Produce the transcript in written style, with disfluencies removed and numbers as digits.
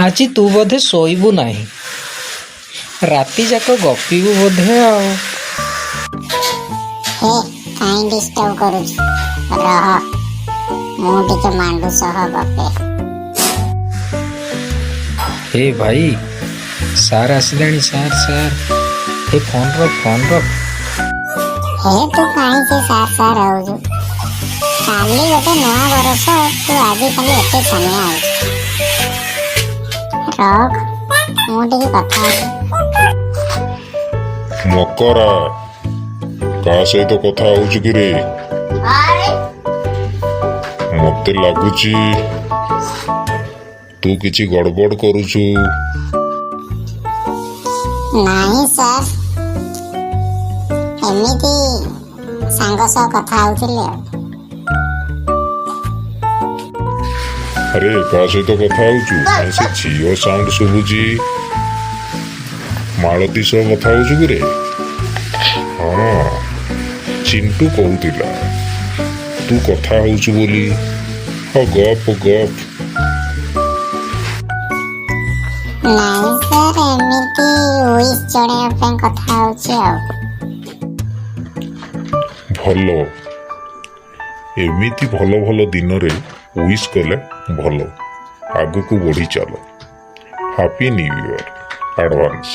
ଆଜି ତୁ ବୋଧେ ଶୋଇବୁ ନାହିଁ, ରାତି ଯାକ ଗପିବୁ ବୋଧେ ଆଉ। ହେ, କାହିଁ ଡିଷ୍ଟର୍ବ କରୁଛୁ? ରହ, ମୁଁ ଟିକେ ମାଣ୍ଡୁ ସହ ଗପେ। ହେ ଭାଇ, ସାର୍ ଆସିଲେଣି। ସାର୍, ସାର୍, ହେ ଫୋନ୍ ରଖ, ଫୋନ୍ ରଖ। ହେ, ତୁ କାହିଁ ସେ ସାର୍ ସାର୍ ହଉଛୁ? କାଲି ଗୋଟେ ନୂଆ ବରଷ, ତୁ ଆଜି ଖାଲି ଏତେ ଛାନିଆ ହଉଛୁ। ରଖ, ମୁଁ ଟିକେ କଥା ହେବି। ମକରା, କାହା ସହିତ କଥା ହଉଛୁ କିରେ? ମତେ ଲାଗୁଛି ତୁ କିଛି ଗଡ଼ବଡ଼ କରୁଛୁ। ନାହିଁ ସାର୍, ଏମିତି ସାଙ୍ଗ ସହ କଥା ହଉଥିଲି ଆଉ। ଆରେ, କାହା ସହିତ କଥା ହଉଛୁ? କାଇଁ ସେ ଝିଅ ସାଉଣ୍ଡ ଶୁଭୁଛି। ମାଳତୀ ସହ କଥା ହଉଛୁ କିରେ? ହଁ, ଚିଣ୍ଟୁ କହୁଥିଲା ତୁ କଥା ହଉଛୁ ବୋଲି। ହଁ, ଗପ ଗପ। ନାଇଁ ସାର୍, ଏମିତି ୱିଶ୍ ଜଣେଇବା ପାଇଁ କଥା ହଉଛି ଆଉ। ଭଲ, ଏମିତି ଭଲ ଭଲ ଦିନରେ ୱିଶ୍ କଲେ ଭଲ। ଆଗକୁ ବଢ଼ି ଚାଲ। Happy new year advance.